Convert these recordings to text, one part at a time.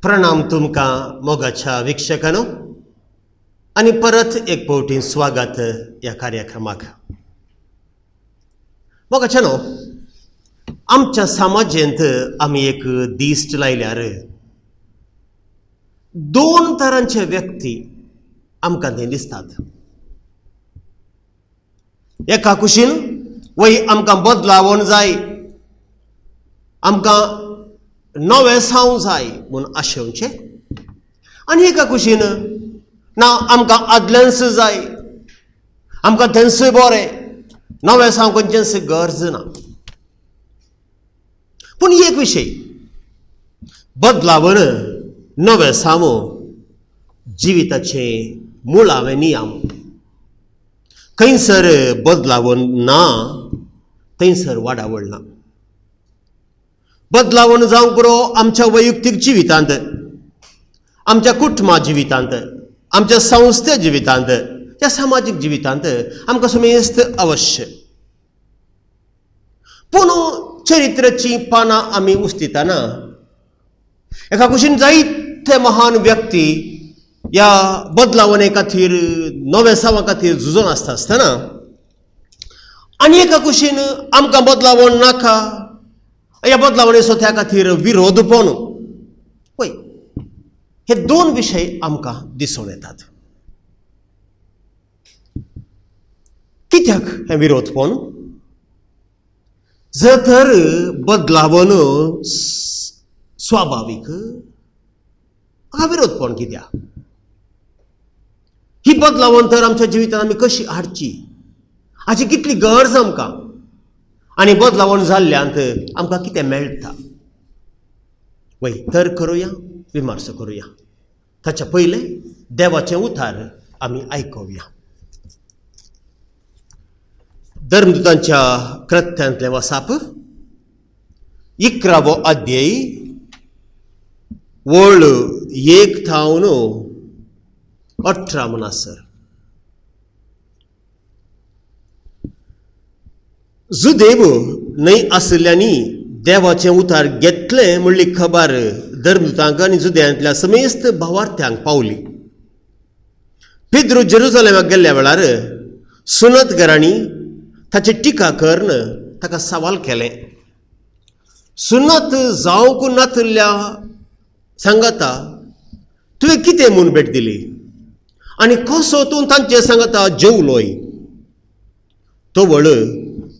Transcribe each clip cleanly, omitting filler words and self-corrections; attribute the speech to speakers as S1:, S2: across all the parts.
S1: प्रणाम तुमकां मोगाच्या वीक्षकांनो आनी परत एक फावटी स्वागत ह्या कार्यक्रमाक. मोगाच्यानो, आमच्या समाजेंत आमी एक दिश्ट लायल्यार दोन तरांचे व्यक्ती आमकां थंय दिसतात. एका कुशीन वय आमकां बदलावण जाय, आमकां नवें साव जाय म्हूण आशेवचें, आनी एका कुशीन ना आमकां आदलेंच जाय, आमकां तेंच बरें, नवें साव खंयचेंच गरज ना. पूण एक विशय बदलावण नवें साव जिविताचें मुळावें नियम. खंयसर बदलावण ना थंयसर वाडावळ ना. बदलावण जावंक पुरो आमच्या वैयक्तीक जिवितांत, आमच्या कुटुंबा जिवितांत, आमच्या संस्थे जिवितांत, त्या सामाजीक जिवितांत आमकां समेस्त अवश्य. पूण चरित्राचीं पानां आमी उस्तितना एका कुशीन जायते महान व्यक्ती ह्या बदलावणे खातीर, नव्या सावा खातीर झुजोन आसता आसतना, आनी एका कुशीन आमकां बदलावण नाका, ह्या बदलावणेचो त्या खातीर विरोध पण. पळय, हे दोन विशय आमकां दिसून येतात. कित्याक हें विरोधपण? जर तर बदलावण स्वाभावीक, हाका विरोधपण कित्याक? ही बदलावण तर आमच्या जिवितांत आमी कशी हाडची, हाची कितली गरज आमकां, आनी बदलावण जाल्ल्यांत आमकां कितें मेळटा? वय तर करुया, विमर्श करुया. ताच्या पयलें देवाचें उतार आमी आयकुया. धर्मदूतांच्या कृत्यांतलें वसाप 11वो अध्याय वळ 1 थावन 18 म्हणसर. जुदेव न्हय आशिल्ल्यांनी देवाचें उतार घेतलें म्हणली खबर धर्मदूतांक आनी जुदेयांतल्या समेस्त भावार्थ्यांक पावली. पेद्रू जेरुजलेमाक गेल्ल्या वेळार सुनत घरांनी ताची टिका करून ताका सवाल केलें. सुनत जावंक नातिल्ल्या सांगाता तुवें कितें म्हूण भेट दिली आनी कसो तूं तांचे सांगाता जेवलोय? तवळ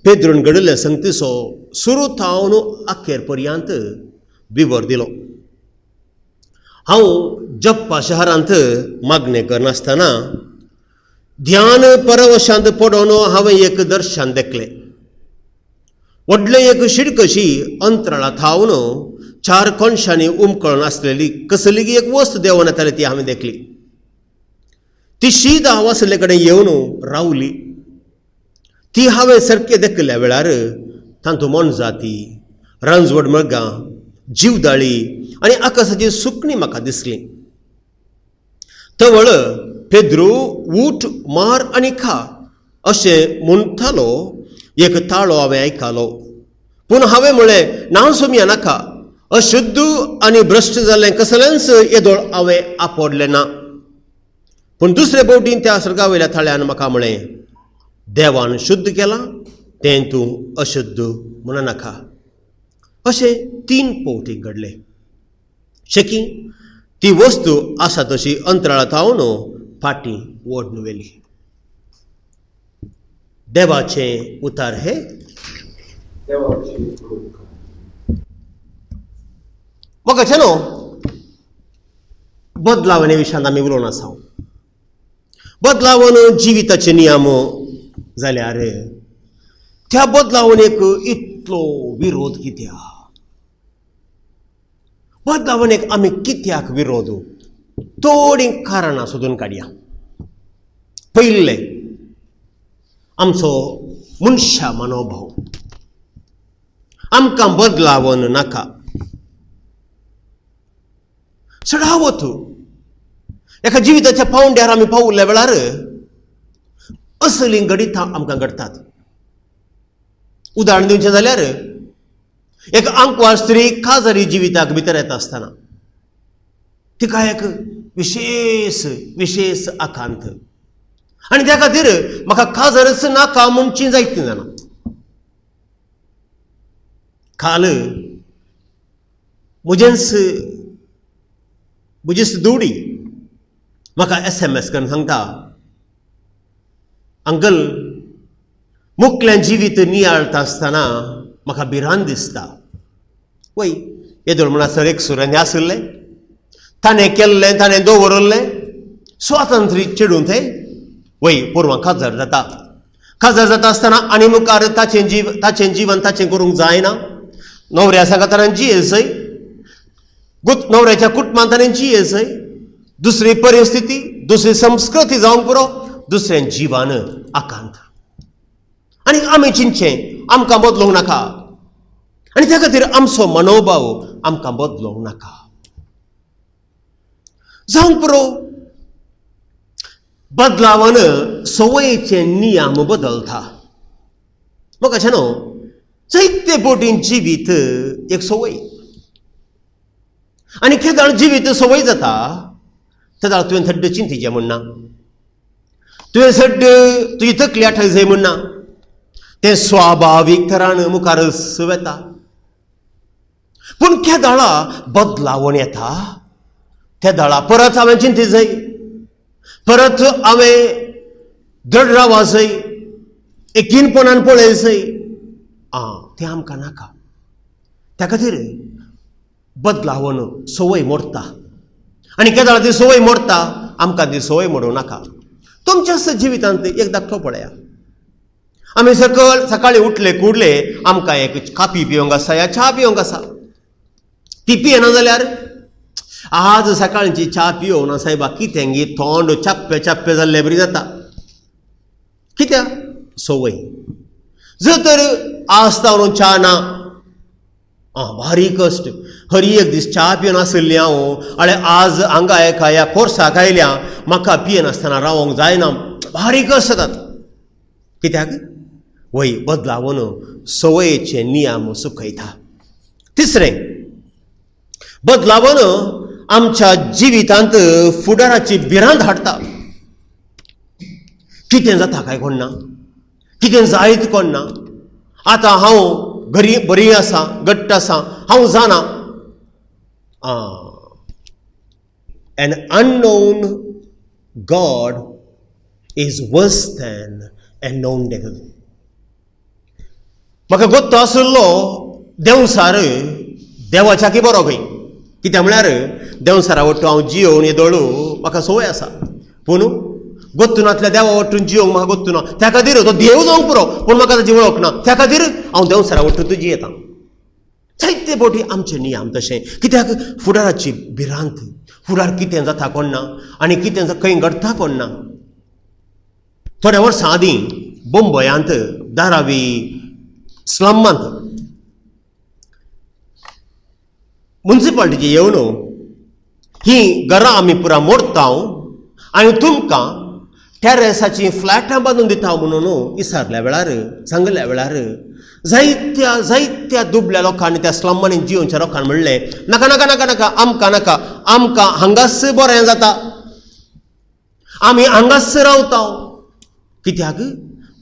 S1: पेद्रून घडिल्ल्या संगतीचो सुरू थावन अखेर पर्यंत विवर दिलो. हांव जप्पा शहरांत मागणें करनासतना ध्यान परवशांत पडोवन हांवें एक दर्शन देखलें. व्हडलें एक शिडकशी अंतराळा थावन चार कोनशांनी उमकळून आसलेली कसलीगी एक वस्त देंवन येताली ती हांवें देखली. ती शीद हांव आशिल्ले कडेन येवन रावली. ती हांवें सारकें देखल्या वेळार तातूंत मोनजाती, रांजवड मळगां, जिवदाळी आनी आकाशाची सुकणी म्हाका दिसली. तवळ पेद्रू उठ, मार आनी खा अशें म्हणटालो एक ताळो हांवें आयकलो. पूण हांवें म्हळें, ना सोमया, नाका, अशुद्ध आनी भ्रश्ट जाल्लें कसलेंच येदोळ हांवें आपडलें ना. पूण दुसरे फावटीन त्या सर्गा वयल्या थाळ्यान म्हाका म्हळें, देवान शुद्ध केलां तें तूं अशुद्ध म्हणू नाका. अशें 3 फावटी घडलें. शेकी ती वस्तू आसा तशी अंतराळा थावन फाटीं ओडून व्हेली. देवाचें उतार हे. म्हाका न्हू बदलावणे विशयांत आमी उलोवन आसा. बदलावण जिविताचे नियम जाल्यार त्या बदलावणेक इतलो विरोध कित्याक? बदलावणेक आमी कित्याक विरोध? थोडीं कारणां सोदून काडया. पयलें, आमचो मनशा मनोभाव. आमकां बदलावण नाका. चडावत एका जिविताच्या पावंड्यार आमी पावल्या वेळार असलीं घडितां आमकां घडटात. उदाहरण दिवचें जाल्यार एक आंकवार स्त्री काजारी जिविताक भितर येता आसतना तिका एक विशेश विशेश आकांत आनी त्या खातीर म्हाका काजारच नाका म्हणची जायतीं जाणां. काल म्हजेंच म्हजीच दुडी म्हाका SMS करून सांगता, अंकल मुकलें जिवीत नियाळता आसतना म्हाका भिरांत दिसता. वय येदोळ म्हणसर एक सुरें आशिल्लें, ताणें केल्लें, ताणें दवरलें स्वातंत्र्य चेडूं तें. वय पोरवां काजार जाता, काजार जाता आसतना आनी मुखार ताचें ताचें जिवन ताचें करूंक जायना. न्हवऱ्या सांगातान जियेसय, न्हवऱ्याच्या कुटुंबान ताणें जियेसय, दुसरी परिस्थिती दुसरी संस्कृती जावंक पुरो, दुसरें जिवन आकांत. आनी आमी चिंतचें आमकां बदलूंक नाका आनी त्या खातीर आमचो मनोभाव आमकां बदलूंक नाका जावंक पुरो. बदलावान संवयेचे नियम बदलता. म्हाका अशें न्हू जायते बोटीन जिवीत एक संवय आनी केदाळ जिवीत संवय जाता तेदाळ तुवें थड्ड चिंतीचें म्हणना, तुवें सड्ड तुजी तकली आठय जाय म्हणना, तें स्वाभावीक तरान मुखार वता. पूण केदाळा बदलावण येता तेदाळा परत हांवें चिंती जाय, परत हांवें दृढ रावा जाय, एकीनपणान पळय जाय. आं तें आमकां नाका. त्या खातीर बदलावन संवय मोडटा आनी केदाळा ती संवय मोडटा आमकां ती संवय मोडूं नाका. तुमच्या जिवितांत एक दाखलो पळया. आमी सकल सकाळी उठले कुडले आमकां एक कापी पिवंक आसा या च्या पिवंक आसा. ती पियेना जाल्यार आज सकाळची च्या पिवना सायबा कितें गी तोंड चाप्पे चाप्पे जाल्ले बरी जाता. कित्याक? संवय. जर तर आज तावन च्या ना, आं भारी कश्ट, हरी एक दीस च्या पिवन आशिल्ली हांव, आनी आज हांगा एका ह्या कोर्साक आयल्या म्हाका पियेनासतना रावंक जायना, भारी कश्ट जातात. कित्याक? वय बदलावन संवयेचे नियम सुकयता. तिसरें, बदलावन आमच्या जिवितांत फुडाराची भिरांत हाडटा. कितें जाता काय कोण ना, कितें जायत कोण ना, आतां हांव घरी बरी आसा, घट्ट आसा, हांव जाणा. An unknown God is worse than a known devil. म्हाका गोत्तो आशिल्लो देंवसार देवाच्या की बरो खंय. कित्याक म्हळ्यार देंवसारा वट्टू हांव जियोवन येदोळू म्हाका संवय आसा, पूण गोत्तुनांतल्या देवा वट्टून जियोवंक म्हाका गोत्तू ना. त्या खातीर तो देव जावंक पुरो, पूण म्हाका ताची वळख ना, त्या खातीर हांव देंवसारा वट्टू तुजी येता. जायते फावटी आमचे नियम तशें. कित्याक? फुडाराची भिरांत, फुडार कितें जाता कोण ना आनी कितें खंय घडटा कोण ना. थोड्या वर्सां आदीं मुंबयांत धारावी स्लमांत मुन्सिपाल्टीचे येवन ही घरां आमी पुरा मोडता आनी तुमकां टॅरसाचीं फ्लॅटां बांदून दिता म्हणून विचारल्या वेळार, सांगल्या वेळार जायत्या जायत्या दुबल्या लोकांनी त्या स्लमांनी जियोवच्या लोकांनी म्हणलें, नाका नाका नाका नाका, आमकां नाका, आमकां हांगाच बरें जाता, आमी हांगाच रावता. कित्याक?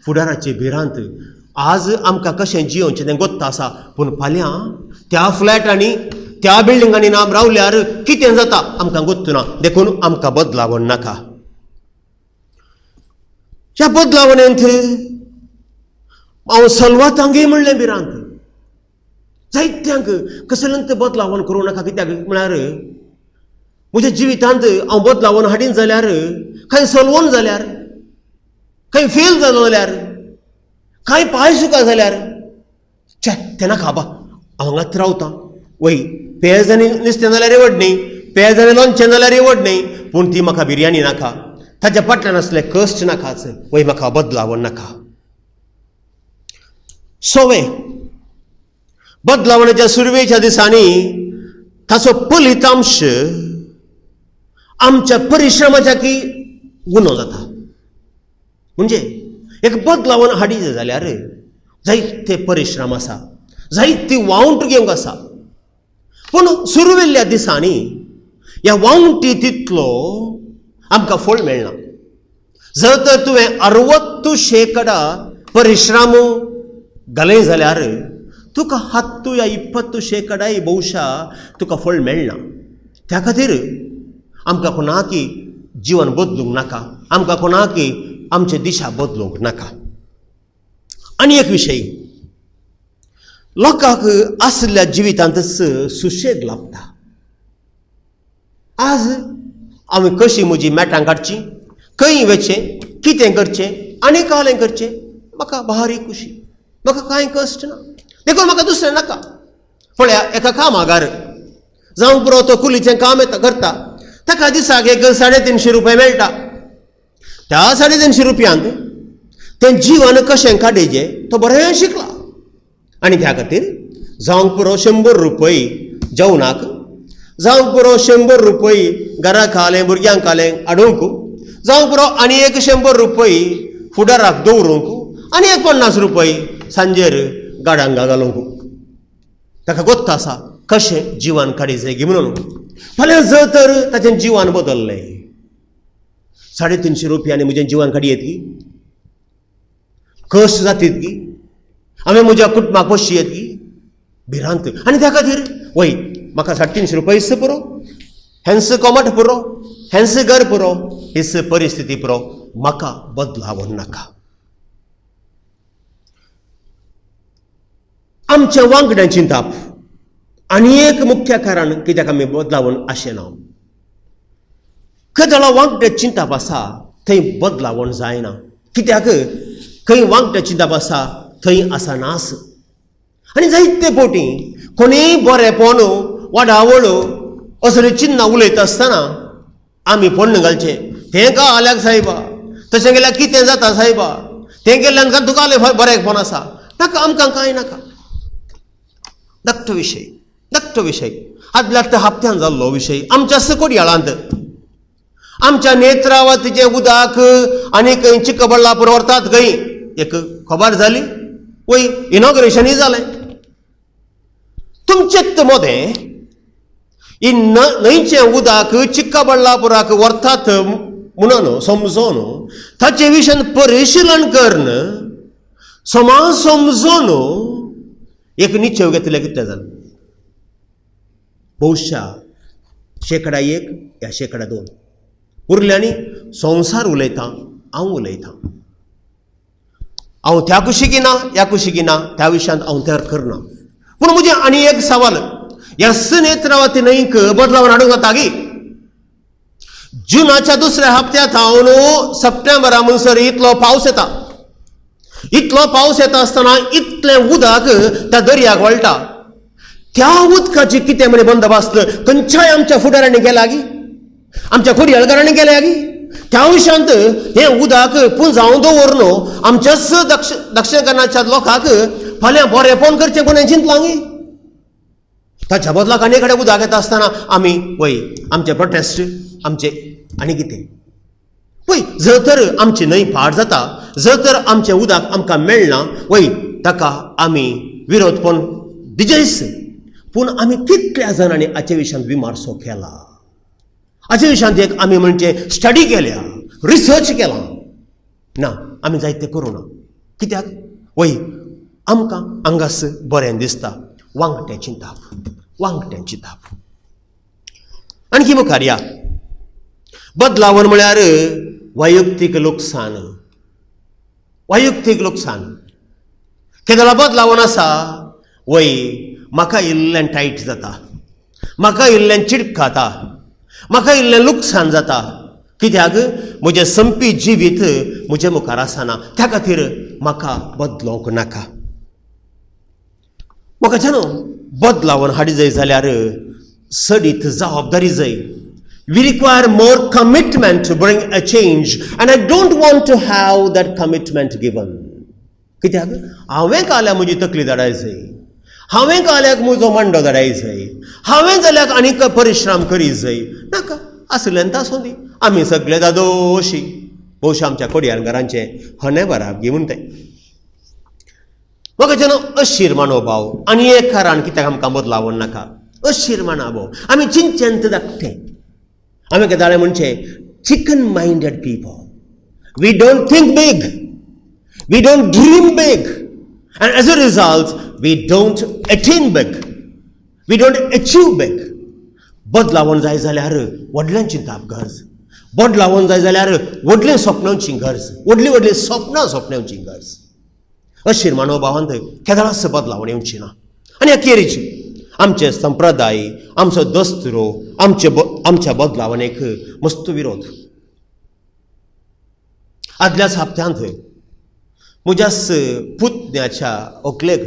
S1: फुडाराची भिरांत. आज आमकां कशें जियोवचें तें गोत्त आसा, पूण फाल्यां त्या फ्लॅटांनी त्या बिल्डिंगांनी नाम रावल्यार कितें जाता आमकां गोत्त ना, देखून आमकां बदलावण नाका. ह्या बदलावणेंत हांव सलवातांगेय म्हणलें भिरांत. जायत्यांक कसलेंच बदलावण करूं नाका. कित्याक म्हळ्यार म्हज्या जिवितांत हांव बदलावण हाडीन जाल्यार कांय सलवण जाल्यार, कांय फेल जालो जाल्यार, कांय पांय सुका जाल्यार, छे तें नाका बाबा, हांव हांगाच रावतां. वय पेज आनी नुस्तें जाल्यार रेवड न्ही, पेज आनी लोणचें जाल्यार रेवड न्ही, पूण ती म्हाका बिरयानी नाका, ताच्या फाटल्यान आसले कश्ट नाकाच, वय म्हाका बदलावण नाका. सवे बदलावण्याच्या सुरवेच्या दिसांनी ताचो फलितांश आमच्या परिश्रमाच्या की गुनो जाता. म्हणजे एक बदलावण हाडीचे जाल्यार जायते परिश्रम आसा, जायती वावंट घेवंक आसा, पूण सुरवेल्ल्या दिसांनी ह्या वांवटी तितलो आमकां फळ मेळना. जर तर तुवें 60% परिश्रम घाले जाल्यार तुका 10 या 20% बहुशा तुका फळ मेळना. त्या खातीर आमकां कोणाकी जिवन बदलूंक नाका, आमकां कोणाकी आमची दिशा बदलूंक नाका. आनी एक विशय, लोकांक आसल्या जिवितांतच सुशेग लाभता. आज हांवें कशी म्हजी मेटां काडची, खंय वचचें, कितें करचें आनी कालें करचें, म्हाका भारी खुशी, म्हाका कांय कश्ट ना, देखून म्हाका दुसरें नाका. पळया एका कामागार जावं पुरो, तो कुलीचें काम येता करता, ताका दिसाक एक 350 रुपया मेळटा. त्या 350 रुपयांत तें जिवन कशें काडचें तो बरें शिकला. आनी त्या खातीर जावंक पुरो 100 रुपये जेवणाक, जावंक पुरो 100 रुपये घराक खालें भुरग्यांक खालें हाडूंक, जावंक पुरो आनी एक 100 रुपये फुडाराक दवरूंक, आनी एक 50 रुपये सांजेर गाडांगा घालूंक. ताका गोत्त आसा कशें जिवन काडीचें गी म्हणून. फाल्यां जर तर ताचें जिवन बदल्लें, 350 रुपयांनी म्हजें जिवन काडयेत गी, कश्ट जातीत गी, हांवें म्हज्या कुटुंबाक पोशयेत गी, भिरांत. आनी त्या खातीर वय म्हाका 350 रुपये पुरो, हेंच कोमट पुरो, हेंच घर पुरो, हीच परिस्थिती पुरो, म्हाका बदलावं नाका. आमच्या वांगड्यां चिंताप आनी एक मुख्य कारण कित्याक आमी बदलावन आशें ना. केदळा वांगड्या चिंताप आसा थंय बदलावण जायना. कित्याक खंय वांगड्या चिंताप आसा थंय आसा नास. आनी जायते फावटी कोणीय बरेंपण वाडावळ असली चिन्नां उलयता आसतना आमी फोण्ण घालचें, तें का आल्याक सायबा, तशें केल्यार कितें जाता सायबा, तें केल्ल्यान का तुका बरेंपण आसा, नाका आमकां कांय नाका. धाकटो विशय, धाकटो विशय, आदल्या हप्त्यान जाल्लो विशय आमच्या कोडयाळांत, आमच्या नेत्रावतीचें उदक आनी खंय चिक्कबल्लापूर व्हरतात खंय एक खबर जाली, वय इनॉग्रेशनूय जालें. तुमचेच मदें ही न्हंयचें उदक चिक्कबल्लापुराक व्हरतात म्हणून समजून ताचे विशयान परिशिलन करून समाज समजून एक निश्चय घेतले कितले जाण, बहुशा 1% या 2% उरल्यांनी संवसार उलयता, हांव उलयतां, हांव त्या कुशीकी ना ह्या कुशीकी ना, त्या विशयांत हांव तयार करना. पूण म्हजें आनी एक सवाल, ह्या नेत्रावती न्हंयक बदलावन हाडूंक जाता गी? जुनाच्या दुसऱ्या हप्त्यांत हांव सप्टेंबरा म्हणसर इतलो पावस येता, इतलो पावस येता आसतना इतलें उदक त्या दर्याक वळटा, त्या उदकाची कितें म्हणे बंदोबस्त खंयच्याय आमच्या फुडारांनी केला गी, आमच्या खोडयेळकारांनी केल्या गी? त्या विशयांत हें उदक पुंजावन दवरून आमच्याच दक्षिण कन्नडच्या लोकांक फाल्यां बरेंपण करचें कोणें चिंतलां गी? ताच्या बदलाक आनी कडेन उदक येता आसतना आमी वय आमचे प्रोटेस्ट आमचे आनी कितें वय, जर तर आमची न्हंय पाड जाता, जर तर आमचें उदक आमकां मेळना वय ताका आमी विरोधपण दिजेस. पूण आमी कितल्या जाणांनी हाचे विशयांत विमार्सो केला, हाचे विशयांत एक आमी म्हणजे स्टडी केल्या, रिसर्च केला ना, आमी जायते करूं ना. कित्याक वय आमकां हांगास बरें दिसता, वांगटें चिंताप, वांगटें चिंताप. आणखी मुखार या, बदलावन म्हळ्यार वैयक्तीक लुकसाण, वैयक्तीक लुकसाण. केदळा बदलावन आसा वय म्हाका इल्लें टायट जाता, म्हाका इल्लें चिडकाता, म्हाका इल्लें लुकसाण जाता, कित्याक म्हजें संपी जिवीत म्हजे मुखार आसना, त्या खातीर म्हाका बदलोवंक नाका. म्हाका जाणो बदलावन हाडी जाय जाल्यार सडीत जबाबदारी जाय. We require more commitment to bring a change, and I don't want to have that commitment given. कित्याक हांवें काल्याक म्हजी तकली धाडाय जाय, हांवें काल्याक म्हजो मांडो धाडाय जाय, हांवें जाल्यार आनीक परिश्रम करी जाय, नाका आसल्यान आसूं दी, आमी सगळे दादोशी. भोवशा आमच्या कोडयाळकारांचें हने बराब गी म्हणटाय. म्हाका जेन्ना अशीर मानोभाव आनी एक कारण कित्याक आमकां बदलावन नाका, अशीर मानोभाव आमी चिंतचेंत धाकटें. आमी केदाळे म्हणचे chicken minded people. We don't think big, we don't dream big, and as a result we don't attain big, we don't achieve big. बदलावण जाय जाल्यार व्हडल्यान चिंताप गरज, बदलावण जाय जाल्यार व्हडलें सपनांची गरज, व्हडलीं व्हडलीं सपनां सपनांची गरज. अशीर मानवभावांत केदळाच बदलावण येवची ना. आनी अखेरीच आमचे संप्रदाय, आमचो दस्तुरो, आमच्या बदलावणेक मस्त विरोध. आदल्याच हप्त्यांत म्हज्याच पुतण्याच्या व्हंकलेक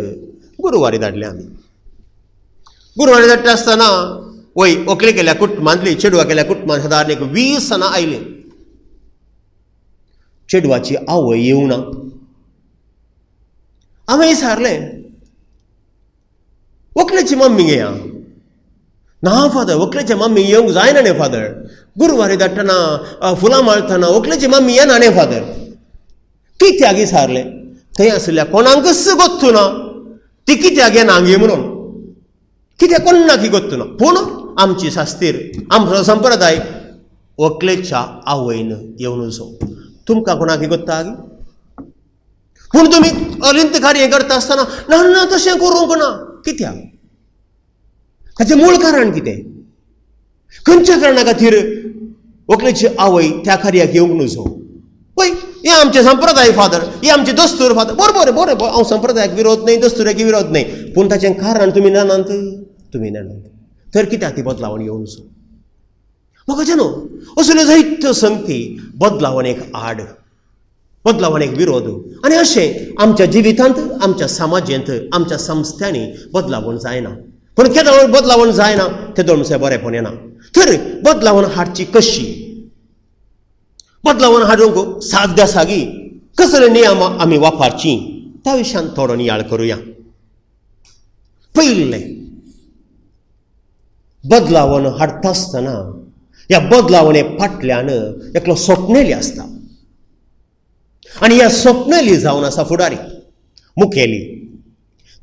S1: गुरुवारी धाडले आमी. गुरुवारी धाडटा आसतना वय व्हंकले केल्या कुटुंबांतली, चेडवा केल्या कुटुंबांत सादारण एक 20 जाणां आयलीं. चेडवाची आवय येवना. हांवें विचारलें, व्हंकलेची मम्मी घेया. ना फादर, व्हंकलेची मम्मी येवंक जायना न्ही फादर. गुरुवारी धाडटना फुलां माळटना व्हंकलेची मम्मी येना न्ही फादर. कित्याक विचारलें, थंय आशिल्ल्या कोणाकच गोत्तू ना ती कित्याक येना गे म्हणून, कित्याक कोणाक गोत्तू ना. पूण आमची शास्तीर, आमचो संप्रदाय व्हंकलेच्या आवयन येवन सो. तुमकां कोणाक गोत्ता? पूण तुमी अलिंत कार्य करता आसतना ना ना तशें करूंक ना. कित्याक? ताचें मूळ कारण कितें? खंयच्या कारणा खातीर व्हंकलेची आवय त्या कार्याक येवंक नुजो? पळय, हे आमचे संप्रदाय फादर, हे आमचे दस्तूर फादर. बरें बरें बरें, हांव संप्रदायाक विरोध न्हय, दस्तुराक विरोध न्हय, पूण ताचें कारण तुमी जाणात, तुमी जाणात तर कित्याक ती बदलावण येवंक नुजो? म्हाका न्हू असल्यो जायत्यो संगती बदलावणेक आड, बदलावणेक विरोध. आनी अशें आमच्या जिवितांत, आमच्या समाजेंत, आमच्या संस्थांनी बदलावण जायना. पूण केदो बदलावण जायना तेदो म्हणल्यार बरेंपण येना. तर बदलावण हाडची कशी? बदलावण हाडूंक साध्य आसा गी? कसले नियम आमी वापरची त्या विशयान थोडो नियाळ करुया. पयलें, बदलावण हाडटा आसतना ह्या बदलावणे फाटल्यान एकलो स्वप्नेली आसता आनी ह्या स्वप्नेली जावन आसा फुडारी, मुखेली.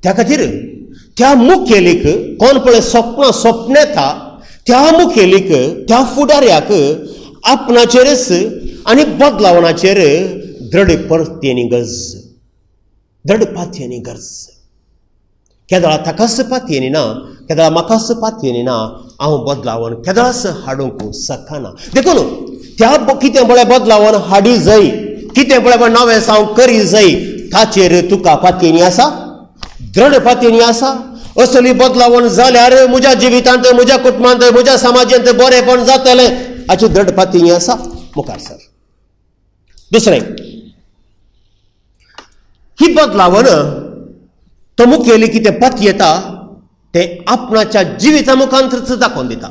S1: त्या खातीर त्या मुखेलीक कोण पळय स्वप्न स्वप्नेता, त्या मुखेलीक, त्या फुडाऱ्याक आपणाचेरच आनी बदलावणाचेर दृढ परतेनी गरज, दृढ पातयेनी गरज. केदळा ताकाच पातयेनी ना, केदळा म्हाकाच पातयेनी ना, हांव बदलावण केदळाच हाडूंक शकना. देखून त्या कितें पळय बदलावण हाडी जाय, कितें पळय नवें साव करी जाय, ताचेर तुका पातयेनी आसा, दृढ पातयेनी आसा. असली बदलावण जाल्यार म्हज्या जिवितांत, म्हज्या कुटुंबांत, म्हज्या समाजांत बरेंपण जातलें हाची दृढ पातयेनी आसा. मुखार सर. दुसरें, ही बदलावण तो मुखेली कितें पातयेता तें आपणाच्या जिविता मुखांतच दाखोवन दिता.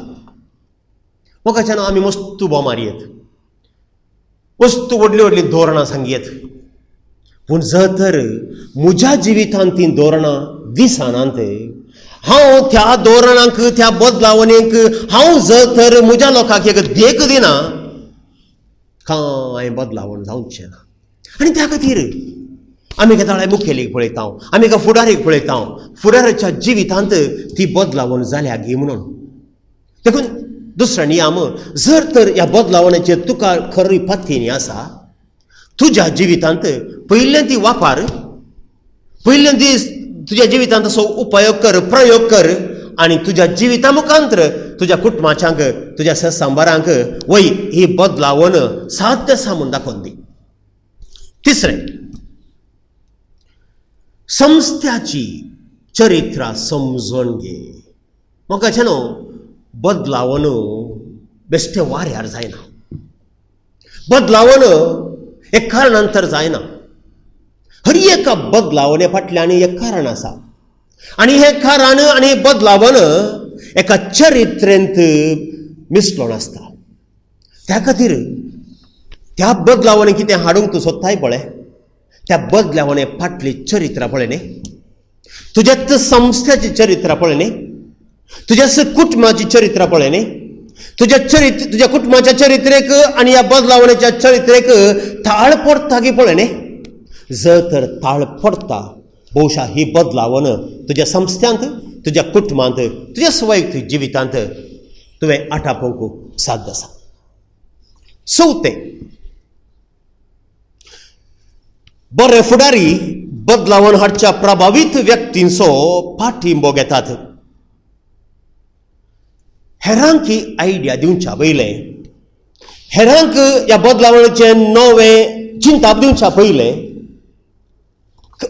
S1: मोगाच्यान आमी मस्तू बोम मारयेत, वस्तू व्हडलीं व्हडलीं धोरणां सांगयेत, पूण जर तर म्हज्या जिवितांत तीं धोरणां दिसनात, हांव त्या धोरणांक, त्या बदलावणेक हांव जर तर म्हज्या लोकांक एक देख दिना, कांय बदलावण जावचें ना. आनी त्या खातीर आमी केदाळाय मुखेलीक पळयता, आमी एका फुडारीक पळयता, फुडाराच्या जिवितांत ती बदलावण जाल्या गी म्हणून. देखून दुसरो नियम, जर तर ह्या बदलावण्याचेर तुका खरी पातयेनी आसा, तुज्या जिवितांत पयलें ती वापर, पयलें दीस तुज्या जिवितांत असो उपयोग कर, प्रयोग कर आनी तुज्या जिविता मुखांतर तुज्या कुटुंबाच्यांक, तुज्या सांबारांक वय ही बदलावण साध्य आसा म्हूण दाखोवन दी. तिसरें, संस्थ्याची चरित्रां समजून घे. म्हाका न्हू बदलावण बेश्टे वाऱ्यार जायना, बदलावण एक कारणान तर जायना. हर एका बदलावणे फाटल्यान एक कारण आसा आनी हें कारण आनी बदलावण एका चरित्रेंत मिसळोन आसता. त्या खातीर त्या बदलावणे कितें हाडूंक तूं सोदताय पळय, त्या बदलावणे फाटली चरित्रां पळय न्ही, तुज्या संस्थेची चरित्रां पळय न्ही, तुज्या कुटुंबाची चरित्रां पळय न्ही, तुज्या चरित्र, तुज्या कुटुंबाच्या चरित्रेक आनी ह्या बदलावण्याच्या चरित्रेक ताळ पडटा की पळय न्ही. जर तर ताळ पडटा, बहुशा ही बदलावण तुज्या संस्थ्यांत, तुज्या कुटुंबांत, तुज्या वैयक्तीक जिवितांत तुवें आटापूंक साध्य आसा. चवथें, बरे फुडारी बदलावन हाडच्या प्रभावीत व्यक्तींचो पाठिंबो घेतात. हेरांक ही आयडिया दिवच्या पयलें, हेरांक ह्या बदलावणीचें नवें चिंताप दिवच्या पयलें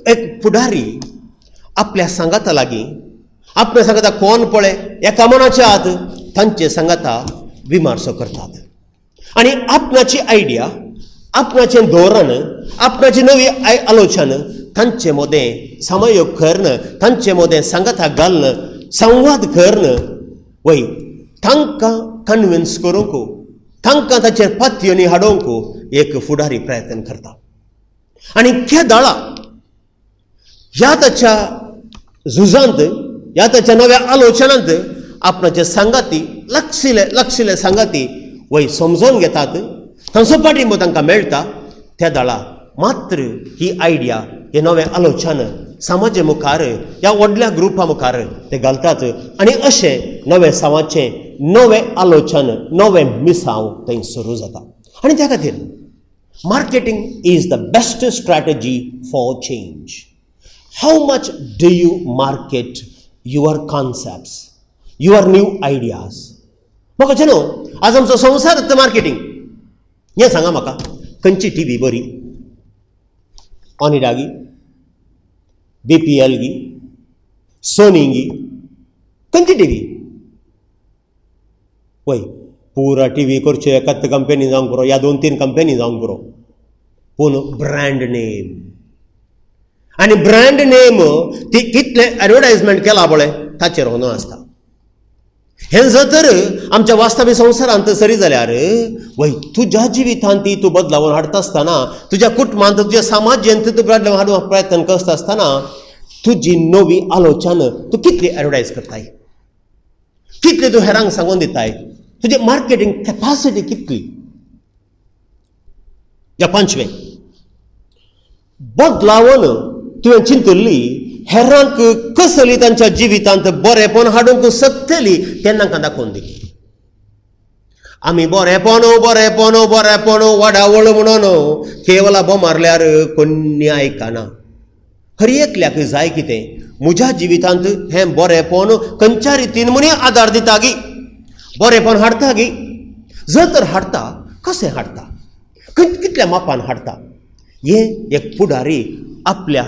S1: एक फुडारी आपल्या सांगाता लागीं, आपल्या सांगाता कोण पळय एका मनाच्या आत तांचे सांगाता विमर्सो करतात आनी आपणाची आयडिया, आपणाचें धोरण, आपणाची नवी आलोचन तांचे मदें समायोग करून, तांचे मदें सांगाता घालून संवाद करून वय तांकां कन्विन्स करूंक, तांकां ताचेर पातयेनी हाडोवंक एक फुडारी प्रयत्न करता. आनी केदाळा ह्या ताच्या झुजांत, ह्या ताच्या नव्या आलोचनांत आपणाचे सांगाती लक्षिले लक्षिले सांगाती वय समजून घेतात, तांचो पाठिंबो तांकां मेळटा. त्या दाळा मात्र ही आयडिया, हे नवें आलोचन समाजे मुखार, ह्या व्हडल्या ग्रुपा मुखार ते घालतात आनी अशें नवें समाजचें नवें आलोचन, नवें मिसांव थंय सुरू जाता. आनी त्या खातीर marketing is the best strategy for change. How much do you market your concepts, your new ideas? म्हाका जेन्ना आज आमचो संवसार मार्केटींग, हें सांगा म्हाका, खंयची टी व्ही बरी? ऑनिडा गी, बी पी एल गी, सोनी गी, खंयची टी व्ही? वय पुरा टी व्ही करच्यो एकाच कंपनी जावंक पुरो, ह्या दोन तीन कंपनी जावंक पुरो, पूण ब्रँड नेम आनी ब्रँड नेम ती कितलें एडवर्टायजमेंट केलां पळय ताचेर होनो आसता. हें जर तर आमच्या वास्तवी संवसारांत सरी जाल्यार वय तुज्या जिवितांत ती तूं बदलावन हाडटा आसतना, तुज्या कुटुंबांत, तुज्या समाजांत तूं बदलावन हाडूंक प्रयत्न करता आसतना तुजी नवी आलोचन तूं कितली एडवर्टायज करताय, कितली तूं हेरांक सांगून दिताय, तुजी मार्केटींग कॅपासिटी कितली? ह्या पांचवें, बदलावन तुवें चिंतल्ली हेरांक कसली तांच्या जिवितांत बरेपण हाडूंक शकतली तेन्ना तांकां दाखोवन दी. आमी बरेपण बरेपण बरेपण वाडावळ म्हणून केवला बोमारल्यार कोण्णी आयकना. हर एकल्याक जाय कितें, म्हज्या जिवितांत हें बरेपण खंयच्या रितीन म्हणी आदार दिता गी, बरेपण हाडटा गी? जर तर हाडटा, कशें हाडटा, कितल्या मापान हाडटा, हें एक फुडारी आपल्या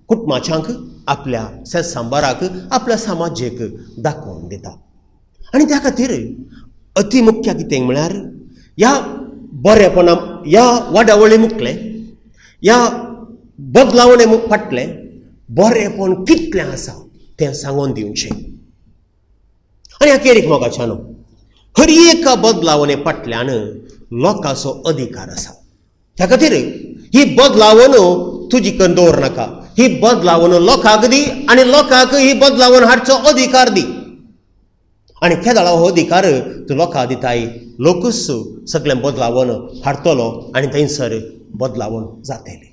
S1: कुटुंबाच्यांक, आपल्या सांबाराक, आपल्या समाजेक दाखोवन दिता. आनी त्या खातीर अति मुख्य कितें म्हळ्यार ह्या बरेपणा, ह्या वाडावळी मुखलें, ह्या बदलावणे फाटलें बरेपण कितलें आसा तें सांगून दिवचें. आनी अखेरीक मोगाच्यानो, हर एका बदलावणे फाटल्यान लोकांचो अधिकार आसा. त्या खातीर ही बदलावण तुजी करून दवर नाका, ही बदलावण लोकांक दी आनी लोकांक ही बदलावण हाडचो अधिकार दी. आनी केदाळा हो अधिकार तूं लोकांक दिताय, लोकूच सगळें बदलावण हाडटलो आनी थंयसर बदलावण जातलें.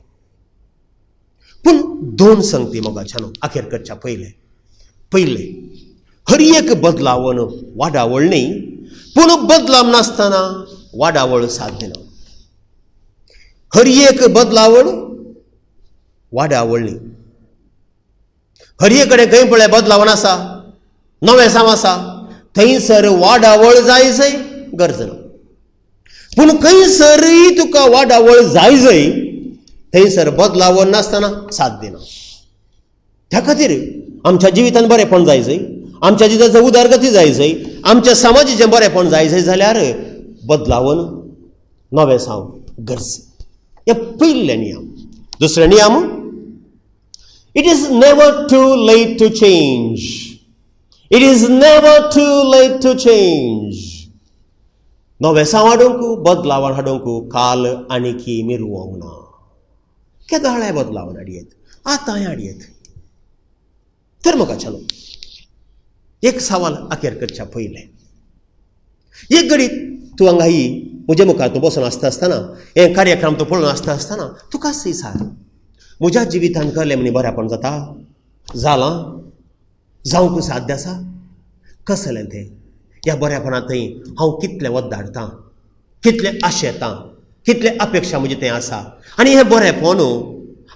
S1: पूण दोन संगती मोगाच्यानो अखेर करच्या पयलें, पयलें हर एक बदलावण वाडावळ न्ही, पूण बदलाव नासतना वाडावळ साध्य ना. हर एक बदलावण वाडावळ न्ही. हर एक कडेन खंय पळय बदलावण आसा, नवें साम आसा, थंयसर वाडावळ जाय जय गरज ना. पूण खंयसरूय तुका वाडावळ जाय जय थंयसर बदलावण नासतना साध्य ना. त्या खातीर आमच्या जिवितांत बरेपण जाय जय, आमच्या जिविताचो उदरगती जाय जय, आमच्या समाजाचें बरेपण जाय जय जाल्यार बदलावन नवें साव गरज. हें पयलें नियम. दुसरें नियम, it is never too late to change. It is never too late to change. नवें साव हाडूंक, बदलावन हाडूंक काल आनी की मिरवंक ना. केदाळें बदलावन हाडयेत, आतांय हाडयेत. तर म्हाका चलो एक सवाल अखेर करच्या पयलें, एक घडीत तूं हांगा ही म्हज्या मुखार तूं बसून आसता आसतना, हे कार्यक्रम तूं पळोवन आसता आसतना तुका विचार, म्हज्या जिवितान कहलें म्हणी बरेपण जाता, जालां, जावंक साध्य आसा, कसलें तें? ह्या बऱ्यापणांतय हांव कितलें वत धाडटां, कितले आशेतां, कितले अपेक्षा म्हजे तें आसा. आनी हें बरेंपण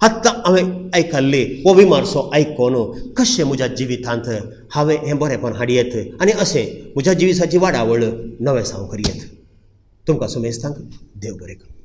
S1: आत्तां हांवें आयकल्लें हो विमारसो आयकोन कशें म्हज्या जिवितांत हांवें हें बरेंपण हाडयेत आनी अशें म्हज्या जिविताची वाडावळ नवें साव करयेत. तुमकां सुमेस्तांक देव बरें करूं.